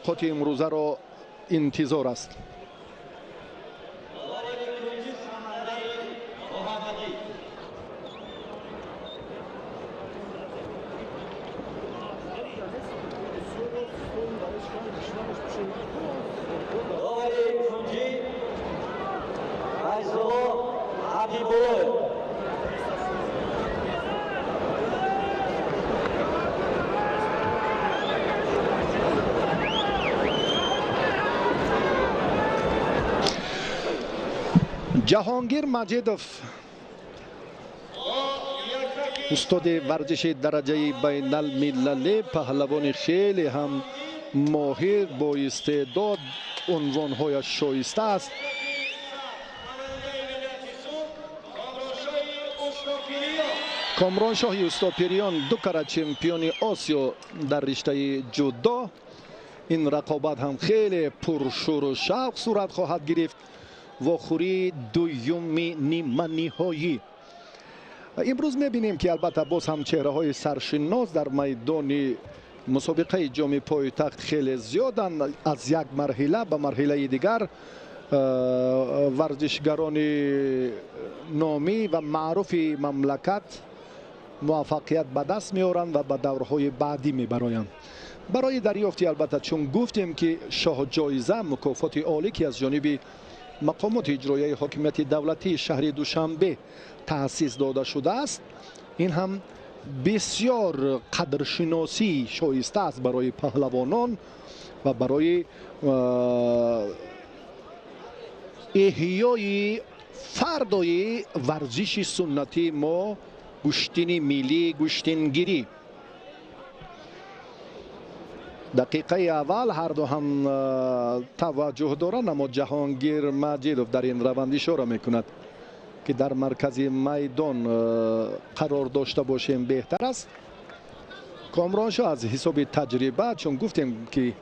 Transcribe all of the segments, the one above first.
Мулоқоти имрӯзаро интизор аст. Ҷаҳонгир Маҷидов, устоди варзиши дараҷаи байналмилалӣ, паҳлавони хеле ҳам моҳир, бо истеъдод, унвонҳояш шоиста аст. Комроншоҳи Устопириён ду кара чемпиони Осиё дар риштаи ҷудо. Ин рақобат ҳам хеле пуршӯру шавқ сурат хоҳад гирифт. Вохӯрии дуюми ниманиҳоӣ. Имрӯз мебинем, ки албатта боз ҳам чеҳраҳои саршинос дар майдони мусобиқаи ҷоми пойтахт хеле зиёданд. Аз як марҳила ба марҳилаи дигар варзишгарони номӣ ва маъруфи мамлакат муваффақият ба даст меоранд ва ба даврҳои баъдӣ мебароянд. Барои дарёфти, албатта, чун гуфтем, ки шоҳҷоиза, мукофоти олӣ, ки аз ҷониби мақомоти иҷроияи ҳокимияти давлатии шаҳри Душанбе таъсис дода шудааст, ин ҳам бисёр қадршиносии шоиста аст барои паҳлавонон ва барои эҳёи фардои варзиши суннатии мо, гӯштини миллӣ, гӯштингирӣ. Дақиқаи аввал ҳарду ҳам таваҷҷӯҳ доранд, аммо Ҷаҳонгир Маҷидов дар ин раванд ишора мекунад, ки дар маркази майдон қарор дошта бошем беҳтар аст. Комроншоҳ аз ҳисоби таҷриба, чун гуфтем, ки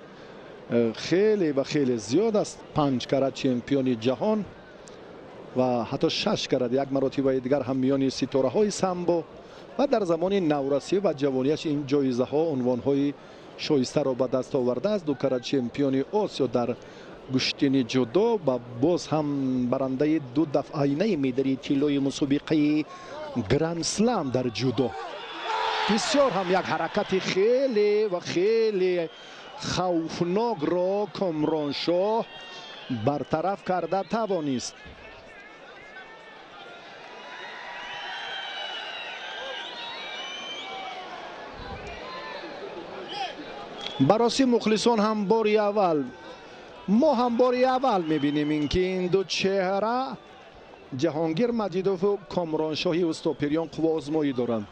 хеле ва хеле зиёд аст, панҷ кара чемпиони ҷаҳон ва ҳатто шаш кара, як маротибаи дигар ҳам миёни ситораҳои самбо ва дар замони наврасӣ ва ҷавонияш ин ҷоизаҳо, унвонҳои шоистаро ба даст овардааст. Ду кара чемпиони Осиё дар гӯштини ҷудо ва боз ҳам барандаи ду дафъаинаи медали тиллои мусобиқаи Гранд-слам дар ҷудо. Бисёр ҳам як ҳаракати хеле ва хеле хавфнокро Комроншоҳ бартараф карда тавонист. Бароси мухлисон ҳам бори аввал, мо ҳам бори аввал мебинем ин ки ин ду чеҳра, Ҷаҳонгир Маҷидову Комроншоҳи Устопириён, қувваозмоӣ доранд.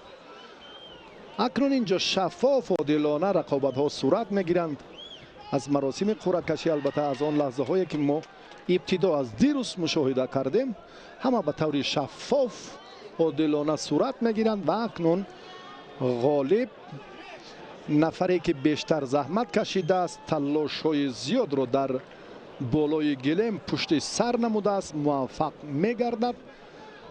Акнун инҷо шаффоф, одилона рақобатҳо сурат мегиранд. Аз маросими қуръакашӣ, албатта, аз он лаҳзаҳое ки мо ибтидо аз дирӯз мушоҳида кардем, ҳама ба таври шаффоф, одилона сурат мегиранд ва акнун ғолиб, нафаре ки бештар заҳмат кашидааст, талошҳои зиёдро дар болои гилем пушти сар намудааст, муваффақ мегардад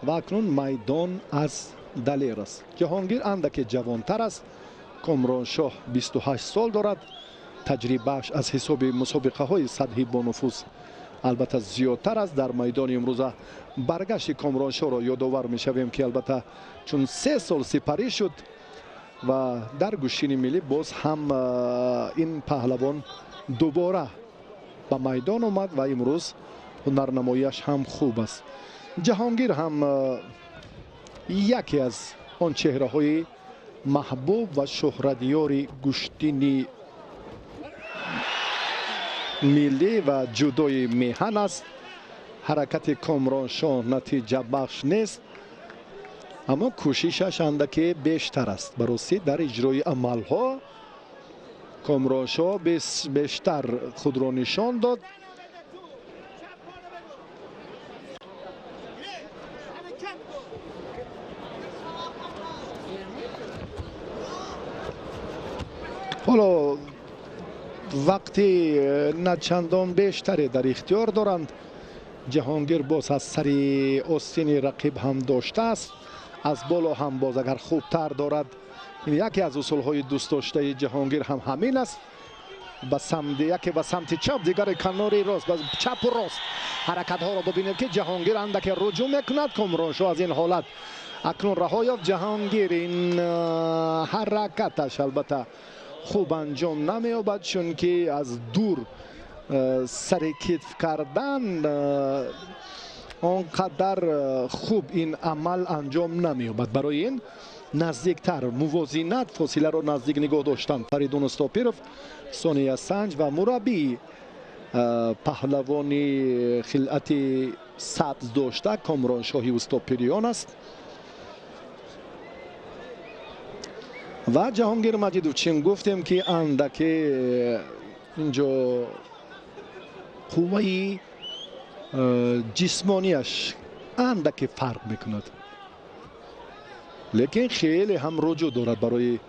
ва акнун майдон аз Далер аст. Ҷаҳонгир андаке ҷавонтар аст, Комроншоҳ 28 сол дорад. Таҷрибааш аз ҳисоби мусобиқаҳои сатҳи бонуфуз албатта зиёдтар аст. Дар майдони имрӯза баргашти Комроншоҳро ёдовар мешавем, ки албатта чун 3 сол сипарӣ шуд ва дар гӯштини миллӣ боз ҳам ин паҳлавон дубора ба майдон омад ва имрӯз ҳунарнамоияш ҳам хуб аст. Ҷаҳонгир ҳам яке аз он чеҳраҳои маҳбуб ва шӯҳратёри гӯштини миллӣ ва ҷудои меҳан аст. Ҳаракати Комроншоҳ натиҷабахш нест, аммо кӯшишаш андаке бештар аст. Баросӣ, дар иҷрои амалҳо Комроншоҳ бештар худро нишон дод. Ҳоло вақти начандон бештаре дар ихтиёр доранд. Ҷаҳонгир боз аз сари остини рақиб ҳам доштааст, аз боло ҳам боз агар хубтар дорад. Ин яке аз усулҳои дӯстдоштаи Ҷаҳонгир ҳам ҳамин аст. Ба самти яке ба самти чап, дигаре канори рост, ба чапу рост ҳаракатҳоро бибинед, ки Ҷаҳонгир андаке руҷӯъ мекунад. Комроншоҳ аз ин ҳолат акнун раҳо ёфт. Ҷаҳонгир ин ҳаракаташ албатта хуб анҷом намеёбад, чунки аз дур сари китф кардан он қадар хуб ин амал анҷом намеёбад. Барои ин наздиктар мувозинат, фосиларо наздик нигоҳ доштан. Фаридун Устопиров, Сония Санҷ ва мураббии паҳлавони хилъати сабз дошта Комроншоҳи Устопириён аст. Ва Ҷаҳонгир Маҷидов, чин гуфтем, ки андаке инҷо қувваи ҷисмонияш андаке фарқ мекунад, лекин хеле ҳам руҷӯъ дорад барои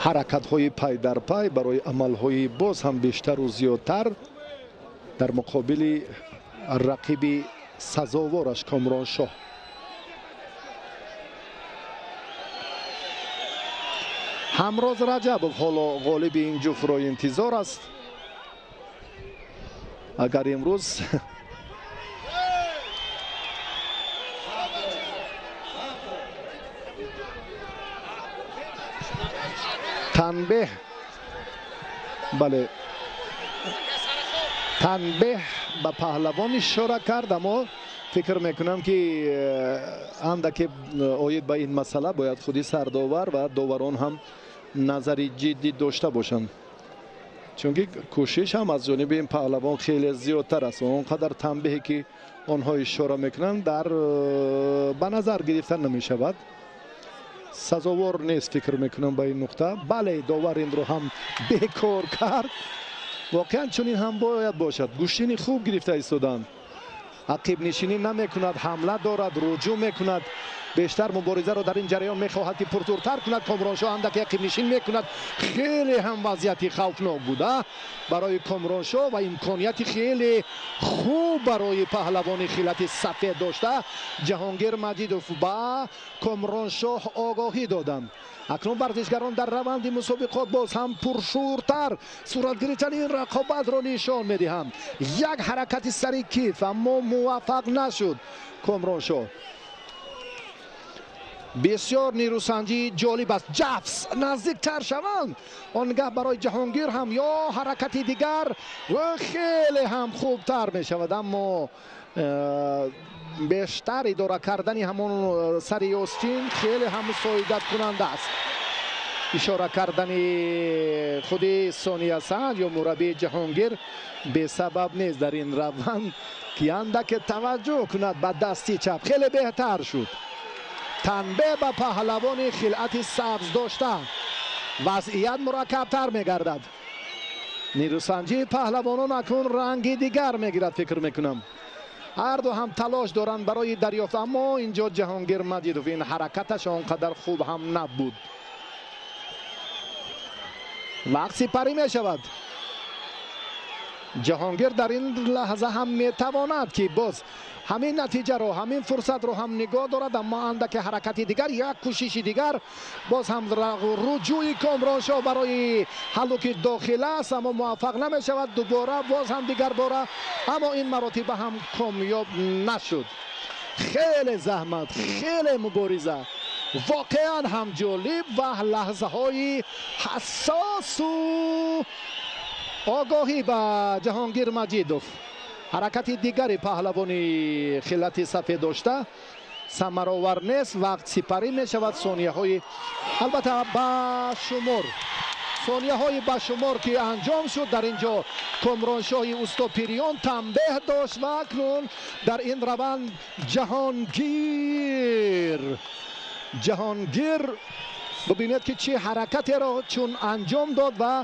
ҳаракатҳои пай дар пай, барои амалҳои боз ҳам бештару зиёдтар дар муқобили рақиби сазовораш Комроншоҳ. Ҳамроз Раҷабов ҳоло ғолиби ин ҷуфтро интизор аст. Агар имрӯз танбеҳ, бале, танбеҳ ба паҳлавон ишора кард, аммо фикр мекунам, ки андаке оид ба ин масъала бояд худи сардовар ва доварон ҳам назари ҷиддӣ дошта бошанд, чунки кӯшиш ҳам аз ҷониби ин паҳлавон хеле зиёдтар аст ва он қадар танбеҳе ки онҳо ишора мекунанд, дар ба назар гирифта намешавад. Сазовор нест, фикр мекунам, ба ин нуқта. Бале, довар инро ҳам бекор кард. Воқеан чунин ҳам бояд бошад. Гӯштини хуб гирифта истоданд, ақибнишинӣ намекунад, ҳамла дорад, руҷӯъ мекунад, бештар муборизаро дар ин ҷараён мехоҳад, ки пурзӯртар кунад. Комроншоҳ андаке ақибнишин мекунад. Хеле ҳам вазъияти хавфнок буда барои Комроншоҳ ва имконияти хеле хуб барои паҳлавони хилати сафед дошта Ҷаҳонгир Маҷидов ба Комроншоҳ огоҳӣ доданд. Акнун варзишгарон дар раванди мусобиқот боз ҳам пуршӯртар сурат гирифтани ин рақобатро нишон медиҳанд. Як ҳаракати сари китф, аммо муваффақ нашуд Комроншоҳ. Бисёр нерӯсанҷии ҷолиб аст. Ҷафс наздиктар шаванд, он гаҳ барои Ҷаҳонгир ҳам ё ҳаракати дигар ва хеле ҳам хубтар мешавад, аммо бештар идора кардани ҳамон сари остин хеле ҳам мусоидаткунанда аст. Ишора кардани худи Сония Санҷ ё мураббии Ҷаҳонгир бесабаб нест дар ин раванд, ки андаке таваҷҷӯҳ кунад ба дасти чап. Хеле беҳтар шуд. Танбеҳ ба паҳлавони хилъати сабз дошта. Вазъият мураккабтар мегардад. Нерӯсанҷии паҳлавонон акнун ранги дигар мегирад, фикр мекунам. Ҳарду ҳам талош доранд барои дарёфт, аммо инҷо Ҷаҳонгир Маҷидов ин ҳаракаташ он қадар хуб ҳам набуд. Вақт сипарӣ мешавад. Ҷаҳонгир дар ин лаҳза ҳам метавонад, ки боз ҳамин натиҷаро, ҳамин фурсатро ҳам нигоҳ дорад, аммо андаке ҳаракати дигар, як кӯшиши дигар, боз ҳам руҷӯи Комроншоҳ барои ҳаллуки дохила аст, аммо муваффақ намешавад. Дубора боз ҳам дигар бора, аммо ин маротиба ҳам комёб нашуд. Хеле заҳмат, хеле мубориза, воқеан ҳам ҷолиб ва лаҳзаҳои ҳассосу огоҳӣ ба Ҷаҳонгир Маҷидов. Ҳаракати дигари паҳлавони хилати сафед дошта самаровар нест. Вақт сипарӣ мешавад. Сонияҳои албатта ба шумор, сонияҳои ба шумор ки анҷом шуд. Дар ин ҷо Комроншоҳи Устопириён танбеҳ дошт ва акнун дар ин раванд Ҷаҳонгир бубинед, ки чӣ ҳаракатеро чун анҷом дод ва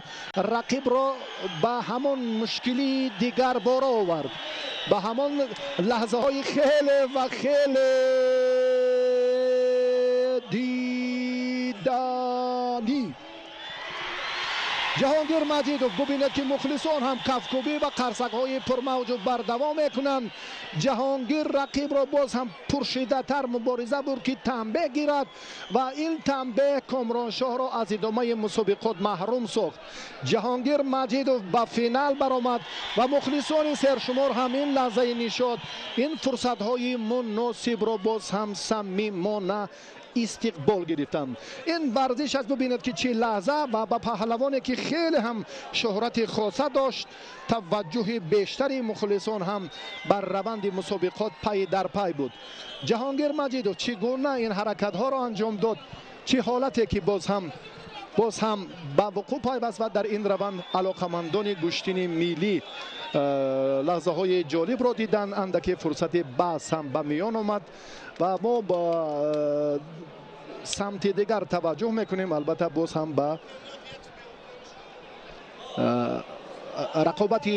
рақибро ба ҳамон мушкилии дигар бора овард, ба ҳамон лаҳзаҳои хеле ва хеле диданӣ. Ҷаҳонгир Маҷидов, бубинед, ки мухлисон ҳам кафкӯбӣ ва қарсакҳои пурмавҷу бардавом мекунанд. Ҷаҳонгир рақибро боз ҳам пуршиддаттар мубориза бурд, ки танбеҳ гирад, ва ин танбеҳ Комроншоҳро аз идомаи мусобиқот маҳрум сохт. Ҷаҳонгир Маҷидов ба финал баромад ва мухлисони сершумор ҳам ин лаҳзаи нишод, ин фурсатҳои муносибро боз ҳам самимона истиқбол гирифтанд. Ин варзиш аст. Бубинед, ки чӣ лаҳза, ва ба паҳлавоне, ки хеле ҳам шӯҳрати хоса дошт, таваҷҷӯҳи бештари мухлисон ҳам бар раванди мусобиқот пай дар пай буд. Ҷаҳонгир Маҷидов чӣ гуна ин ҳаракатҳоро анҷом дод, чӣ ҳолате ки боз ҳам ба вуқӯъ пайваст, ва дар ин раванд алоқамандони гӯштини миллӣ лаҳзаҳои ҷолибро диданд. Андаке фурсати баҳс ҳам ба миён омад ва мо ба самти дигар таваҷҷӯҳ мекунем, албатта, боз ҳам ба рақобати.